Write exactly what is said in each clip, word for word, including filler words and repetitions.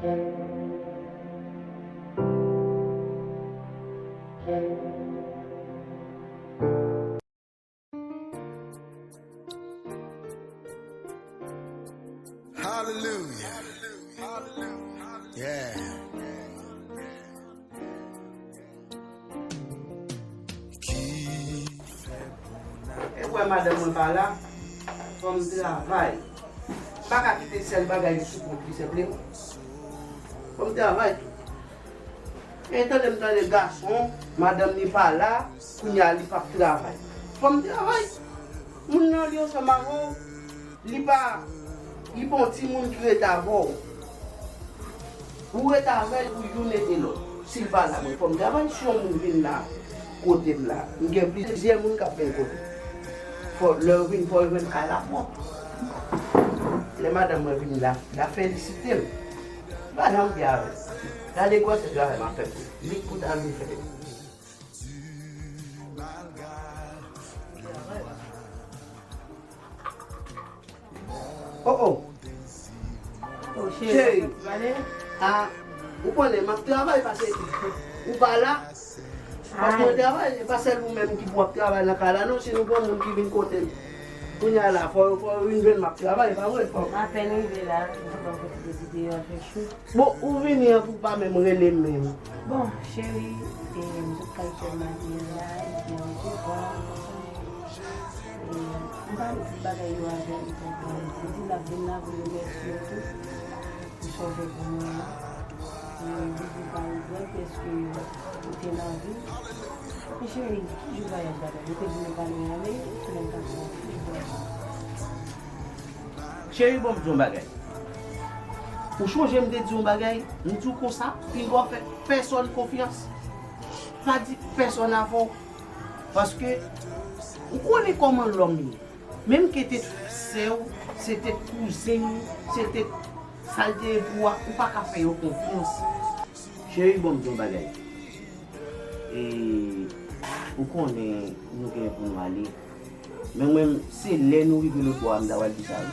Hallelujah. Yeah. E wè madanm mwen pa la, fò m travay. M pa ka kite sèl bagay sou kont li, se vre. Fò m travay tou. E tande m tande gason, madanm li pa la, kounye a li p ap travay. Fò m travay. Moun nan li ansanm avè w, li pa, li pa yon timoun ki rete avè w. Ou rete avè l pou youn ede lòt. Si l pa la, mwen fò m travay. Si yon moun vin la kote m la, m gen plizyè moun k ap vin kote m. Fò, lè yo vin, fò yo jwenn kay la pwòp. Lè madanm mwen vin la, l ap felisite m. M pa janm byen avè l. Gade gwosè travay m ap fè pou li. Li k pou ta vin fè. Oh, oh. Oh, cheri. Cheri. Ah, ou konnen, m ap travay pase ou pa la. Fòk mwen travay, e pa sèl ou menm ki pou ap travay nan kay la, non, si nou gen moun ki vin kote m. Kounye a la, fò, fò yo vin jwenn m ap travay, pa vre, fò. M apèn rive la, m pran pwofite di deyò fè cho. Bon, ou vini an pou pa menm rele m menm. Bon, cheri, e, m sot kay fè maten an la, epi an resevwa, e, m pa met tout bagay yo avè m, donk, e, m di l ap vin la pou remèsye w tou, pou sa w fè pou mwen an. E, m di pa regrèt, èske ou te nan vi. Men cheri, ki jou vwayaj la, ou te di nou pale ale, semèn pase a, ki jou vwayaj la? Cheri, bon, m di yon bagay. Ou chonje m te di yon bagay? M di w konsa, pinga w fè pèsonn konfyans. Pa di pèsonn avè w. Paske, ou konnen kòman lòm ye. Menm ke te sè w, se te kouzen w, se te sa l te ye pou w a, ou pa ka fè yo konfyans. Cheri, bon, m di yon bagay. E, ou konnen nou gen pou nou ale. Men mwen, se lè nou rive lòt bò a, m ta pral di sa, wi.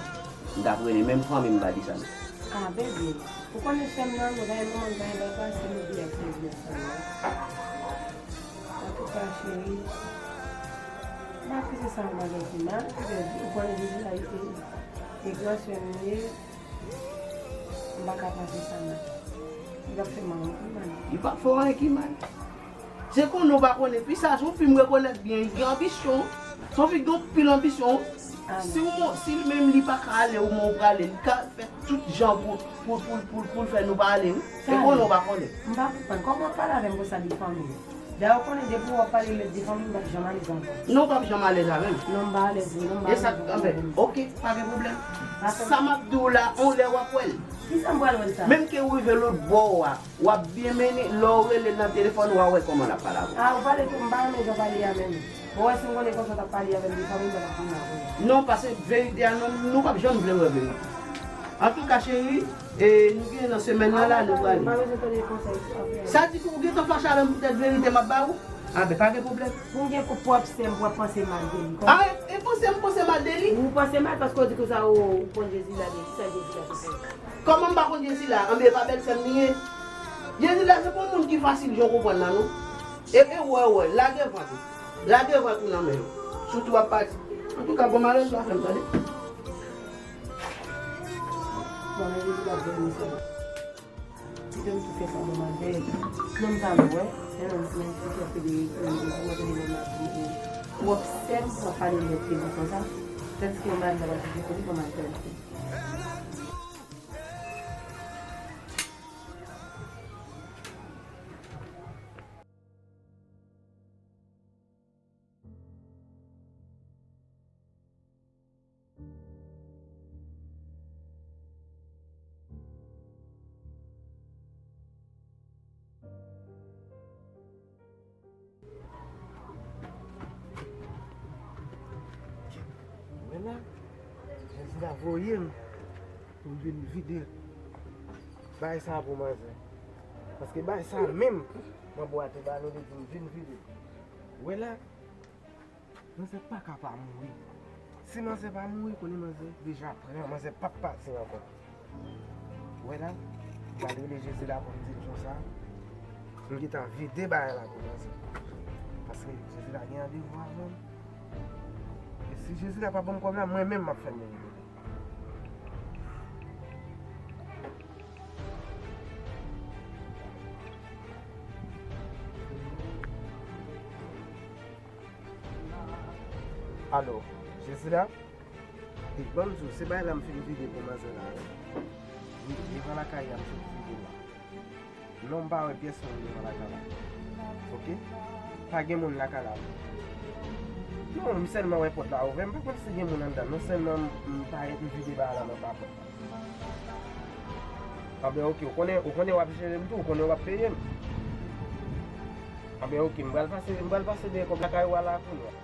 M t ap rele, menm fanmi m pa di sa, non. Ah, bebe, ou konnen sè m nan, nou pa gen manman, nou pa gen papa, se nou ki ap sèvi ansanm nan. Antouka, cheri, m pa panse sa yon bagay ki mal, ou konnen Jezi la, e, e gran sè m li ye. M pa ka panse sa mal. Li p ap fè m anyen ki mal. Li p ap fè w anyen ki mal. Se konnen w pa konnen fi sa, se yon fi m rekonèt byen, li gen anbisyon. Se yon fi ki gen anpil anbisyon. Si w, si l menm li pa ka ale, ou men w prale, li ka fè tout jan pou, pou, pou, pou, pou l fè nou pa ale, wi. Se konnen w pa konnen. M pa konprann. Kòman w pale avè m konsa de fanmi? Dayè, w konnen depi w ap pale lèt de fanmi, m p ap janm alèz avè w. Non, w p ap janm alèz avè m. Non, m pa alèz vre, non, m pa alèz vre. E sa k fè, oke, pa gen pwoblèm. Sa m ap di w la, on lè w ap wè l. Kisa m pral wè l sa? Menm ke w rive lòt bò a, w ap byen mennen, lè w rele l nan telefòn, w a wè kòman l ap pale avè w. Ah, ou pale tou, m pa renmen jan w pale a menm. Bon, wè, si m konnen konsa w t ap pale avè m de fanmi, m pa t ap vin avè w. Non, pase verite a, non, nou p ap janm vle wè verite. Antouka, cheri, e, nou gen nan semèn nan la, nou prale. M pa bezwen tande konsèy apre. Sa di ke ou gentan fache avè m poutèt verite m ap ba ou? A ben, pa gen pwoblèm. Pou m gen pwòp sè m, pou w ap panse mal de li. A, e, e panse m panse mal de li? Ou panse mal paske w di konsa, ou, ou konn Jezi la, men kisa Jezi la te fè? Kòman m pa konn Jezi la? Anben, e pa bèl sè m li ye? Jezi la, se pa yon moun ki fasil jan w konprann la, non. E, e, wè, wè, lage vant ou. Lage vant ou nan men yo. Sitou w ap pati. Antouka, bon malèz w ap fè m, tande. Bon, men li di l ap vini, mesye. Kite m tou fè sa, bon, malèz. Nonm sa nou wè, se nonm, nonm ki fè de, de, de, de, de, de, de, de, wòp sèm, w ap pale lèt ke li konsa. Tèske yon malèz la pa fè pou li, bon, malèz. Wè la, Jezi la voye m pou m vin vide bagay sa pou manzè. Paske bagay sa menm, m anbwate ba nou, li di m vin vide. Wè la, manzè pa ka pa mouri. Si manzè pa mouri, konnen manzè deja pran, manzè p ap pati ankò. Wè la, M al rele Jezila pou m di l konsa. M gentan vide bagay la pou manzè. Paske Jezila gen randevou avè m. E si Jezila pa ban m kòb la, mwen menm m ap fè l manje. Alo, Jezila? E, ban m di w, se bagay la m fin vide pou manzè la, wi. Wi, devan lakay la, m fin vide la. Non, m pa wè pyès moun devan lakay la. Oke? Pa gen moun lakay la, non. Non, m sèlman wè pòt la ouvè. M pa konn si gen moun anndan, non. Sèlman m, m parèt, m vide bagay la, m anba pòt la. Anben, oke, ou konnen, ou konnen w ap jere m tou, ou konnen w ap peye m. Anben, oke, m pral pase, m pral pase dèyè kòb lakay ou a la kounye a.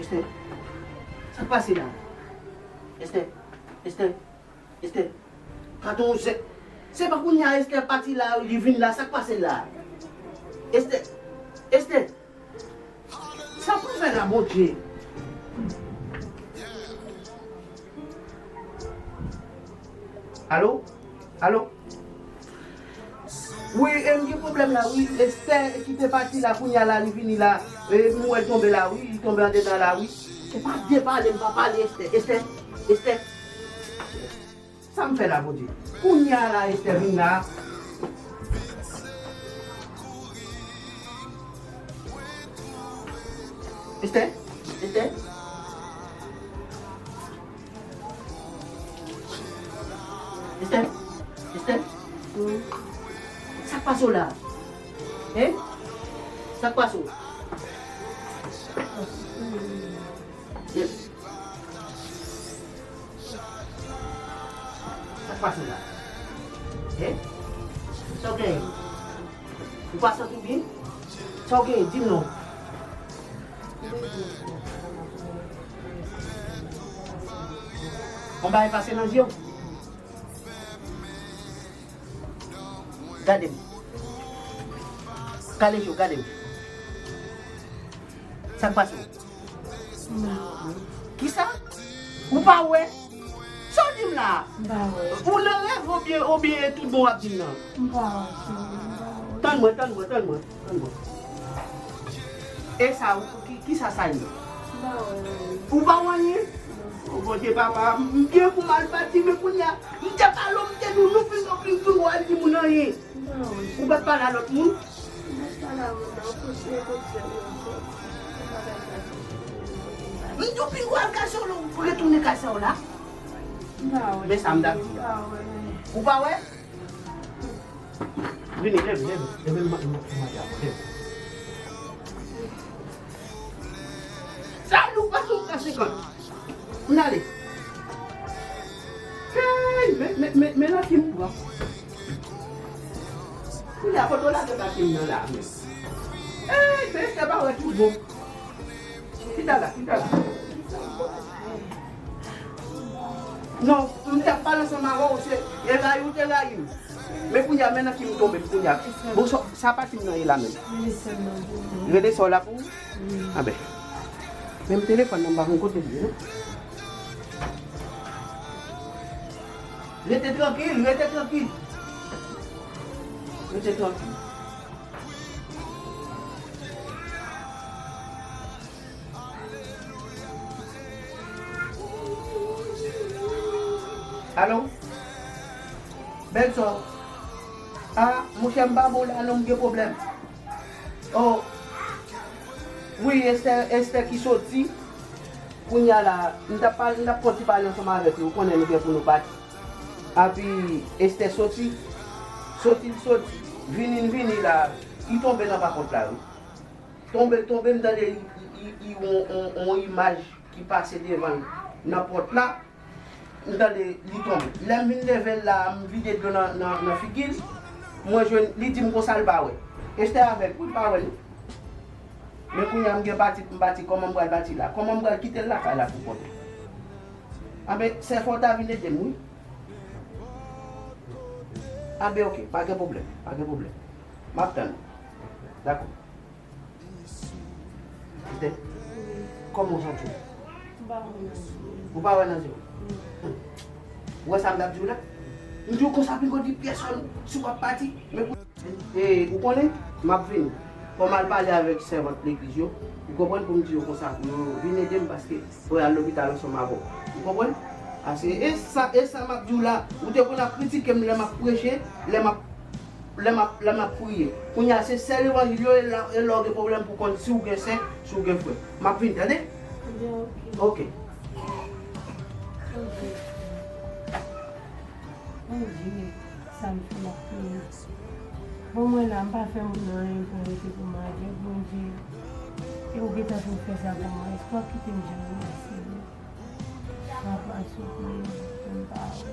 Esther, sa k pase la? Esther, Esther, Esther, gadon se, se pa kounye a Esther pati la, li vin la, sa k pase la? Esther, Esther, sa pou fè la, Bondye? Alo? Alo? Wi, e m gen pwoblèm la, wi. Esther ki te pati la, kounye a la, li vini la. E m wè l tonbe la, wi. Li tonbe andedan la, wi. E pa de pale, m pa pale, Esther. Esther, Esther. Sa m fè la, Bondye? Kounye a la, Esther vin la. Esther? Esther? Esther? Esther? Sa k pase w la? Hein? Sa k pase w? Sa k pase w la? Hein? Sa w genyen? Ou pa santi w byen? Sa w genyen? Di m non. Yon bagay pase nan je w? Gade m. Kale je w, gade m. Sa k pase w? Kisa? Ou pa wè? Sa w di m la? M pa wè. Ou nan rèv oubyen, oubyen tout bon w ap di m nan? M pa wè, cheri, m pa wè. Tann mwen, tann mwen, tann mwen, tann mwen. E sa, ou, ki, kisa sa ye? M pa wè anyen. Ou pa wè anyen? Non. O Bondye papa, m byen pou m al pati, men kounye a, m te pale w, m te di w, nou pinga w, pinga w, al di moun anyen. Ou pa t pale a lòt moun? M di w pinga w al kay sè w la, ou retounen kay sè w la. Men sa m t ap di a. Ou pa wè? Vini, leve, leve, leve, m, m, m, m, leve. Sa lou pa sou ka senkant. Ann ale. Hey, men, men, men, men nan ki m pran. Kounye a kote w lage bati m nan la menm. Hey, men se pa wè tout bon. Chita la, chita la. Non, m t ap pale ansanm avè w, se e rayi w te rayi m. Men kounye a, men nan ki m tonbe kounye a. Bon, sa, sa pati m nan ye la menm. Rele sè w la pou ou? Anben. Menm telefòn nan, m pa konn kote l ye, non. Rete trankil, rete trankil. Rete trankil. Alo? Bèl sè w. A, monchè, m pa bon la non, m gen pwoblèm. O, wi, Esther, Esther ki soti. Kounye a la, m t ap pale, m t ap fè yon ti pale ansanm avèk li, ou konnen nou gen pou nou pati. Epi Esther soti, soti l soti, vini l vini la, li tonbe nan pa kont la, wi. Tonbe l tonbe, m tande li, li, li, li, yon, yon, yon imaj ki pase devan l nan pòt la, m tande li tonbe. Lè m vin leve l la, m vide dlo nan, nan, nan figi l, mwen jwenn, li di m konsa l pa wè. Esther avèg, wi, l pa wè, non. Men kounye a m gen pati, m pati, kòman m pral pati la? Kòman m pral kite l lakay la pou kont li? Anben, sè, fò w ta vin ede m, wi. A ben, oke, pa gen pwoblèm, pa gen pwoblèm. M ap tann. Dakò. Tite, kòman w santi w? M pa konn anyen. Ou pa wè nan zye w? Non. Ou wè sa m t ap di w la? M di w konsa piga w di pyèsonn si w ap pati. Men pou, e, ou konnen, m ap vini. Fò m al pale avèk sèvant legliz yo. Ou konprann? Pou m di yo konsa pou yo vin ede m paske pou y al lopital ansanm avè w. Ou konprann? Ase, e sa, e sa m ap di w la, ou te konn ap kritike m lè m ap preche, lè m ap, lè m ap, lè m ap priye. Kounye a, se sè levanjil yo, e la, e la w gen pwoblèm pou konn si w gen sè, si w gen frè. M ap vin, tande? Ebyen, oke. Oke. Bondye, Bondye, sa m fè m ap plede. Bon, mwen la, m pa fè moun anyen pou m rete pou m avèg, Bondye. E ou gentan fin fè sa pou mwen. Èske w ap kite m jwenn ou, Senyè? Papa, soufri, m pa wè.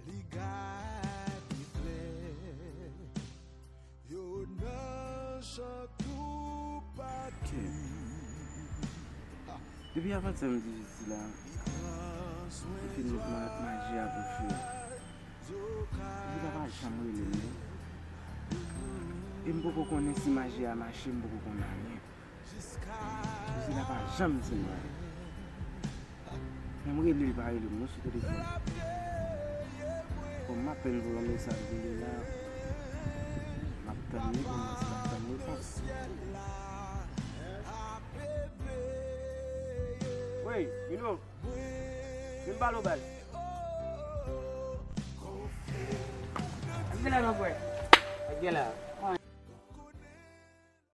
Li gade flè yo nan jan toupatou. Depi avan sa m di jodi la, li fin met ma-, maji a pou fè. Jodi la pa janm rele m, non. E m poko konnen si maji a mache, m poko konn anyen. Jezi la pa janm di m anyen. Menm rele l pa rele m non sou telefòn. Bon, m apèn voye yon mesaj pou li la. M ap tann li, pou m wè si l ap tann repons. Wi, Mino. Vin pale w baz. Vin la, non, frè. Vin la.